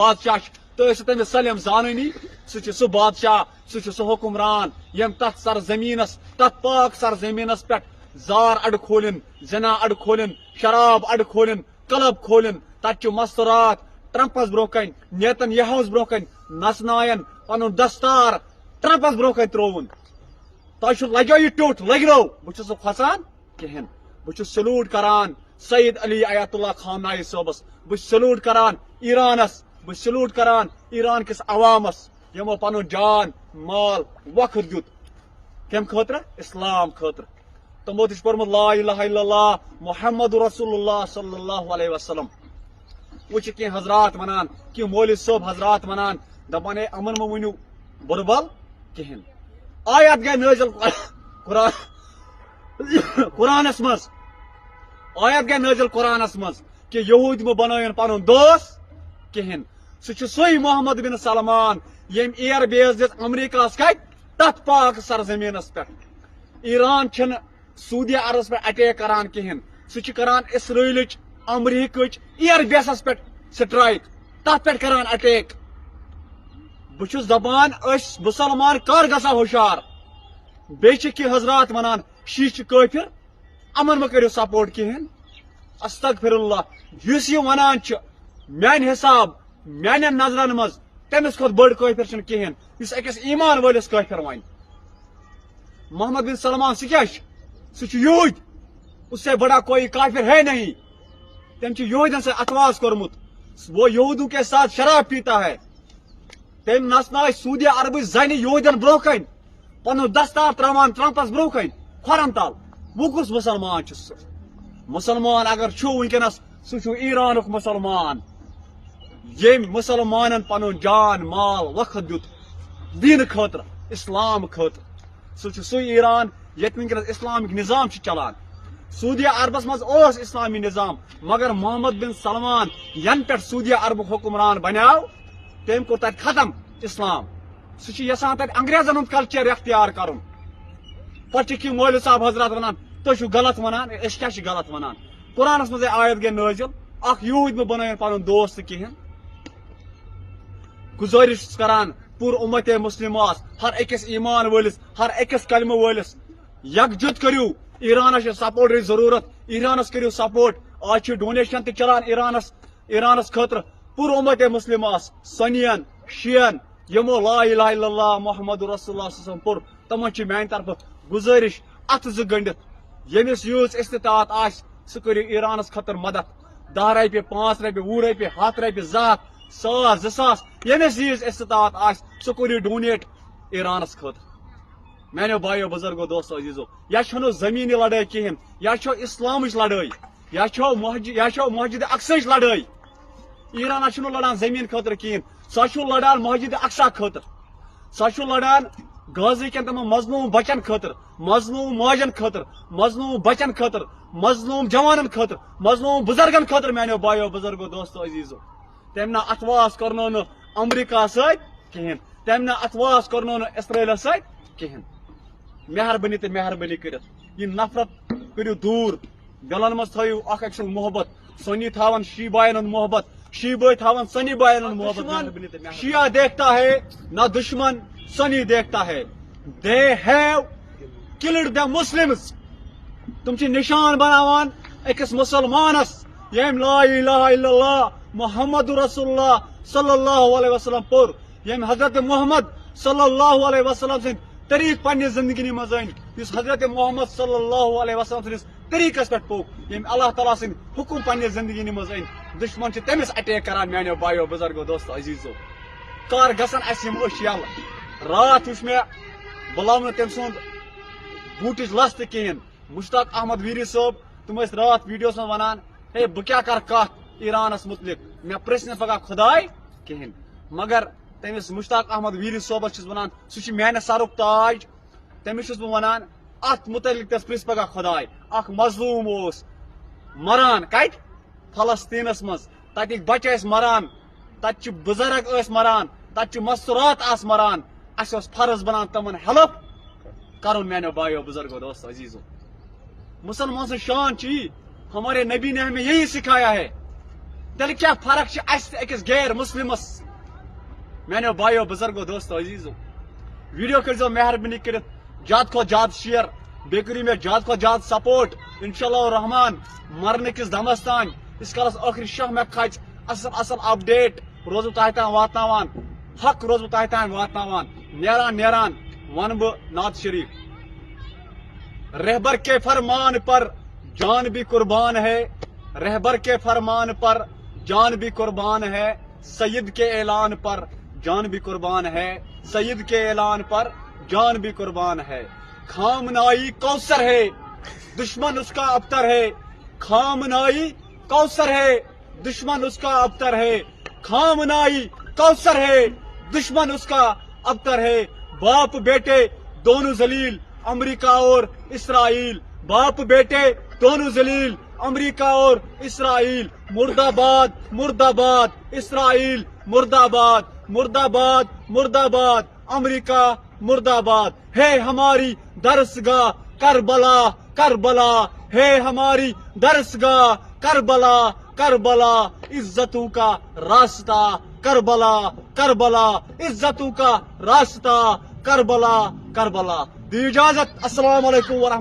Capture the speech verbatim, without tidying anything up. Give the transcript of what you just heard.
بادشاہ چھُ، تُہۍ ٲسِو تٔمِس سٲلِم زانٲنی۔ سُہ چھُ سُہ بادشاہ، سُہ چھُ سُہ حُکمران، ییٚمۍ تَتھ سرزٔمیٖنَس، تَتھ پاک سرزٔمیٖنَس پٮ۪ٹھ زار اَڈٕ کھولِن، زِنا اَڈٕ کھولِن، شراب اَڈٕ کھولِن، کلب کھولِن۔ تَتہِ چھُ مستورات ٹرمپَس برونٛہہ کَنہِ، نیتن یاہوس برونٛہہ کَنہِ نژناین، پَنُن دستار ٹرمپَس برونٛہہ کَنہِ ترٛووُن۔ تۄہہِ چھُ لگیو یہِ ٹیوٚٹھ، لگنو۔ بہٕ چھُس نہٕ کھۄژان کِہیٖنۍ۔ بہٕ چھُس سلوٗٹ کران سید علی آیت اللہ خامنائی صٲبس، بہٕ چھُس سلوٗٹ کران ایرانس، بہٕ چھُس سلوٗٹ کران ایران کِس عوامس، یِمو پنُن جان، مال، وقت دیُت۔ کَمہِ خٲطرٕ؟ اسلام خٲطرٕ۔ تِمو تہِ چھُ پوٚرمُت لا الہ الا اللہ محمد رسول اللہ صلی اللہ علیہ وسلم۔ وۄنۍ چھِ کینٛہہ حضرات ونان، کینٛہہ مولوی صٲب حضرات ونان، دپان، "ہے، یِمن مہ ؤنِو بُرٕ بل کِہیٖنۍ۔" آیت گٔے نٲزِل قرآن، قرآنس منٛز، آیت گٔے نٲزِل قرآنس منٛز کہِ یہوٗدۍ مہ بنٲیِن پنُن دوست کِہیٖنۍ۔ سُہ چھُ سُے محمد بن سلمان، ییٚمۍ ایئر بیس دِژ امریکہس کتہِ؟ تتھ پاک سرزمینس پٮ۪ٹھ۔ ایران چھنہٕ سعودی عربس پٮ۪ٹھ اٹیک کران کِہیٖنۍ، سُہ چھُ کران اسرائیلٕچ، امریکٕچ ایئر بیسس پٮ۪ٹھ سٹرائیک، تتھ پٮ۪ٹھ کران اٹیک۔ بہٕ چھُس دپان، أسۍ مُسلمان کر گژھو ہُشار؟ بیٚیہِ چھِ کینٛہہ حضرات ونان، شیعہ چھِ کٲفر، یِمن مہ کٔرِو سپورٹ کِہیٖنۍ۔ استغفر اللہ، یُس یہِ ونان چھُ، میانہِ حساب، میانٮ۪ن نظرن منٛز تٔمِس کھۄتہٕ بٔڑ کٲفر چھُنہٕ کِہیٖنۍ، یُس أکِس ایمان وٲلِس کٲفر وَنہِ۔ محمد بن سلمان، سُہ کیٛاہ چھُ؟ سُہ چھُ یہوٗدۍ۔ اس سے بڑا کوئی کافر ہے نہیں۔ تٔمۍ چھُ یہوٗدٮ۪ن سۭتۍ اتھواس کوٚرمُت۔ وہ یہودوں کے ساتھ شراب پیتا ہے۔ تٔمۍ نژناوِ سعودی عربٕچ زنہِ یہوٗدٮ۪ن برونٛہہ کَنہِ، پنُن دستار تراوان ٹرمپس برونٛہہ کَنہِ کھۄرن تل۔ وۄنۍ کُس مُسلمان چھُ سُہ؟ مُسلمان اگر چھُ وٕنکیٚنس، سُہ چھُ ایرانُک مُسلمان، ییٚمۍ مُسلمانن پنُن جان، مال، وقت دیُت دین خٲطرٕ، اسلام خٲطرٕ۔ سُہ چھُ سُے ایران، ییٚتہِ وٕنکیٚنس اسلامک نظام چھُ چلان۔ سعودی عربس منٛز اوس اسلامی نظام، مگر محمد بن سلمان ینہٕ پٮ۪ٹھ سعودی عربُک حکمران بنیو، تٔمۍ کوٚر تتہِ ختم اسلام۔ سُہ چھُ یژھان تتہِ انگریزن ہُنٛد کلچر اختیار کرُن۔ پتہٕ چھِ کینٛہہ مولوی صاحب حضرات ونان، "تُہۍ چھِو غلط ونان۔" أسۍ کیٛاہ چھِ غلط ونان؟ قرآنس منٛز آیت گٔے نٲزِل، اکھ یہوٗدۍ مہٕ بنٲیِن پنُن دوست کِہیٖنۍ۔ گُزٲرِش چھُس کران پوٗرٕ اُمت مسلمس، ہر أکِس ایمان وٲلِس، ہر أکِس کلمہٕ وٲلِس، یکجُت کٔرِو۔ ایرانس چھِ سپورٹٕچ ضروٗرت، ایرانس کٔرِو سپورٹ۔ آز چھِ ڈونیشن تہِ چلان ایرانس، ایرانس خٲطرٕ۔ پوٗرٕ اُمت مسلمس، سنین، شیعن، یِمو لا الہ الا اللہ محمد رسول اللہ صلی اللہ علیہ وسلم پوٚر، تِمن چھِ میانہِ طرفہٕ گُزٲرِش، اتھٕ زٕ گٔنڈِتھ، ییٚمِس یۭژ استطاعت آسہِ، سُہ کٔرِو ایرانس خٲطرٕ مدد۔ دَہ رۄپیہِ، پانٛژھ رۄپیہِ، وُہ رۄپیہِ، ہَتھ رۄپیہِ، زٕ ہَتھ، ساس، زٕ ساس، ییٚمِس ییٖژ استطاعت آسہِ، سُہ کٔرِو ڈونیٹ ایرانس خٲطرٕ۔ میانیو بایو، بزرگو، دوستو، عزیزو، یا چھنہٕ زمینی لڑٲے کِہیٖنۍ، یا چھو اسلامٕچ لڑٲے، یا چھو مسجد، یا چھو مسجد اقصاہٕچ لڑٲے۔ ایران چھُنہٕ لڑان زمین خٲطرٕ کِہیٖنۍ، سُہ چھُ لڑان مسجد اقصا خٲطرٕ۔ سُہ چھُ لڑان غزہ کٮ۪ن تِمن مظلوم بچن خٲطرٕ، مظلوم ماجن خٲطرٕ، مظلوم بچن خٲطرٕ، مظلوم جوانن خٲطرٕ، مظلوم بزرگن خٲطرٕ، میانیو بایو، بزرگو، دوستو، عزیزو۔ تٔمۍ نہ اتھواس کرنو نہٕ امریکہ سۭتۍ کِہیٖنۍ، تٔمۍ نہ اتھواس کرنو نہٕ اسرائیلس سۭتۍ کِہیٖنۍ۔ مہربٲنی تہٕ مہربٲنی کٔرِتھ یہِ نفرت کٔرِو دوٗر۔ دِلن منٛز تھٲیِو اکھ أکۍ سُنٛد محبت۔ سنی تھاوان شیعہ باین ہُنٛد محبت، شیعہ بٲے تھاوان سنی باین ہُنٛد محبت۔ دشمن شیعہ دیکھتا ہے، نہ دشمن سنی دیکھتا ہے۔ They have killed the Muslims۔ تِم چھِ نشان بناوان أکِس مُسلمانس، ییٚمۍ لا الہ الا اللہ محمد رسول اللہ صلی اللہ علیہ وسلم پوٚر، ییٚمۍ حضرت محمد صلی اللہ علیہ وسلم سٕنٛدۍ طریٖق پننہِ زندگی منٛز أنۍ، یُس حضرت محمد صلی اللہ علیہ وسلم سٕنٛدِس طریٖقس پٮ۪ٹھ پوٚک، ییٚمۍ اللہ تعالیٰ سٕنٛدۍ حُکم پننہِ زندگی منٛز أنۍ۔ دشمن چھِ تٔمِس اٹیک کران، میانیو بایو، بزرگو، دوستو، عزیزو۔ کر گژھن اسہِ یِم أچھ یلہٕ؟ راتھ وٕچھ مےٚ، بہٕ لومہٕ نہٕ تٔمۍ سُنٛد بوٗٹٕچ لژھ تہِ کِہیٖنۍ، مشتاق احمد ویری صٲب، تِم ٲسۍ راتھ ویڈیوس منٛز ونان، "ہے، بہٕ کیٛاہ کرٕ کتھ ایرانس متعلق؟ مےٚ پرژھ نہٕ پگاہ خداے کِہیٖنۍ۔" مگر تٔمِس مشتاق احمد ویری صٲبس چھُس ونان، سُہ چھُ میانہِ سرُک تاج۔ تٔمِس چھُس بہٕ ونان، اتھ متعلق تہِ پرژھ پگاہ خداے۔ اکھ مظلوم اوس مران، کتہِ؟ فلسطینس منٛز۔ تتِکۍ بچہِ ٲسۍ مران، تتہِ چھِ بزرگ ٲسۍ مران، تتہِ چھِ مستورات آسہٕ مران۔ اسہِ اوس فرض بنان تِمن ہیلپ کرُن، میانیو بایو، بزرگو، دوستو، عزیزو۔ مسلمان سٕنٛز شان چھِ یی، ہمارے نبی نے ہمیں یہی سکھایا ہے۔ تیٚلہِ کیٛاہ فرق چھِ اَسہِ تہٕ أکِس غیر مسلمس؟ میانیو بایو، بزرگو، دوستو، عزیزو، ویڈیو کٔرۍزیو مہربٲنی کٔرِتھ زیادٕ کھۄتہٕ زیادٕ شیئر، بیٚیہِ کٔرِو مےٚ زیادٕ کھۄتہٕ زیادٕ سپورٹ۔ انشاءاللہ الرحمن، مرنہٕ کِس دمس تام، یِس کالس ٲخری شاہ مےٚ کھژِ، اصل اصل اپڈیٹ روزٕ بہٕ تۄہہِ تام واتناوان، حق روزٕ بہٕ تۄہہِ تام واتناوان۔ نیران نیران ونہٕ بہٕ نعت شریف۔ رہبر کے فرمان پر جان بھی قربان ہے، رہبر کے فرمان پر جان بھی قربان ہے، سید کے اعلان پر جان بھی قربان ہے، سید کے اعلان پر جان بھی قربان ہے۔ خامنائی کوثر ہے، دشمن اس کا ابتر ہے۔ خامنائی کوثر ہے، دشمن اس کا ابتر ہے۔ خامنائی کوثر ہے، دشمن اس کا ابتر ہے۔ باپ بیٹے دونوں ذلیل، امریکہ اور اسرائیل۔ باپ بیٹے دونوں ذلیل، امریکہ اور اسرائیل۔ مردہ باد، مردہ باد، اسرائیل مردہ باد، مردہ باد، مردہ باد، امریکہ مردہ باد۔ ہے ہماری درسگاہ کربلا، کربلا، ہے ہماری درسگاہ کربلا، کربلا، عزتوں کا راستہ کربلا، کربلا، عزتوں کا راستہ کربلا، کربلا۔ دی اجازت، السلام علیکم ورحمۃ۔